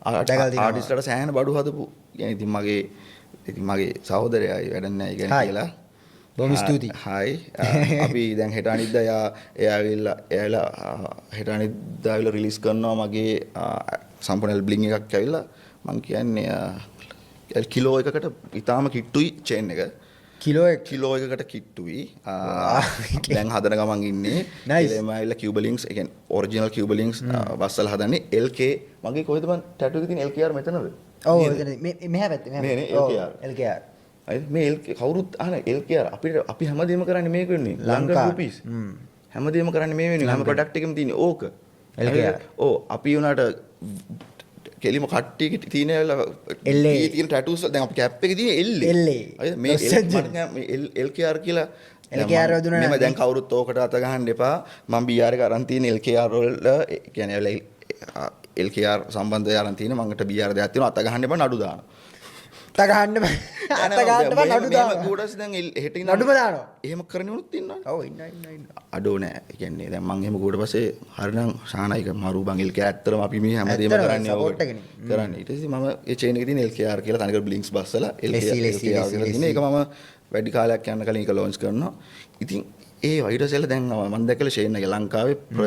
දැකලා තියෙනවා. ආටිස්ට්ලට සෑහෙන බඩු හදපු. කියන්නේ ඉතින් මගේ සහෝදරයයි, වැඩක් නෑ ඒ කියන්නේ හායි. කියලා. බොහොම ස්තුතියි. හායි. අපි දැන් හෙට අනිද්දා එයා එයා ඇවිල්ලා එයා ඇවිල්ලා හෙට අනිද්දා ඇවිල්ලා රිලීස් කරනවා මගේ සම්පූර්ණ බ්ලිං එකක් ඇවිල්ලා. මං කියන්නේ කිලෝ එකකට ඉතාම කිට්ටුයි චේන් එක. කිලෝ එක? කිලෝ එකකට කිට්ටුයි. දැන් හදන ගමන් ඉන්නේ. එලෙම ඇවිල්ලා කියුබලින්ග්ස්, ඒ කියන්නේ ඔරිජිනල් කියුබලින්ග්ස් බස්සල හදන්නේ LK. මගේ කොහෙද බං ටැටු එක තියෙන LKR මෙතනද? ඔව්. නේද? එතන මේ මෙහා පැත්තේ, මෙහා මේ නේ. පැත්තේ. ඔව්, LKR. LKR. හරිද? මේ LK කවුරුත් අහන LKR අපිට. අපි හැමදේම කරන්නේ මේක වෙනුවෙන්. ලංකන් ලංකා. රුපීස්. හැමදේම කරන්නේ මේ වෙනුවෙන්. හැම ප්‍රොඩක්ට් එකෙම තියෙන්නේ ඕක. LKR. හරිද? ඔව්, අපි උනාට කෙලිම කට්ටියක තියෙන LA. තියෙන ටැටූස් දැන් අපි කැප් එකේ තියෙන LA. LA. හරිද? මේ Los L Angeles. මට නෑ මේ LKR කියලා දැන් LKR වැදුනා මෙහෙම නම් දැන් කවුරුත් ඕකට අත ගහන්න එපා. මං BR එක අරන් තියෙන LKR වල, ඒ කියන්නේ LKR සම්බන්ධය අරන් තියෙන මංගට BR දෙයක් තියෙනවා. අත ගහන්න එපා, නඩු දානවා. අත ගහන්න බෑ. අත ගහන්න බෑ, නඩු දානවා. ඊට දැන් හෙට ඉඳන් නඩුම දානවා. එහෙම කරන උනුත් ඉන්නවනේ. ඔව්, ඉන්නවා ඉන්නවා ඉන්නවා. අඩෝ නෑ. ඒ කියන්නේ දැන් මං එහෙම කිව්වට පස්සේ හරිනම් ශානයික මරු බං LKR. ඇත්තටම අපි මේ හැමදේම ඇත්තටම කරන්නේ support ඕකට. එකනේ. කරන්නේ. ඊට පස්සේ මම ඒ චේන් එකේ තියෙන LKR කියලා තනිකර බ්ලින්ක්ස් බස්සලා LKR ලෙසි, ලෙසි, LKR ලෙසි, කියලා තියෙන ඒක මම වැඩි කාලයක් යන්න කලින් ඒක ලොන්ච් කරනවා. ඉතින් ඒ වෛරස් වල දැන් මම දැකලා චේන් එක ලංකාවේ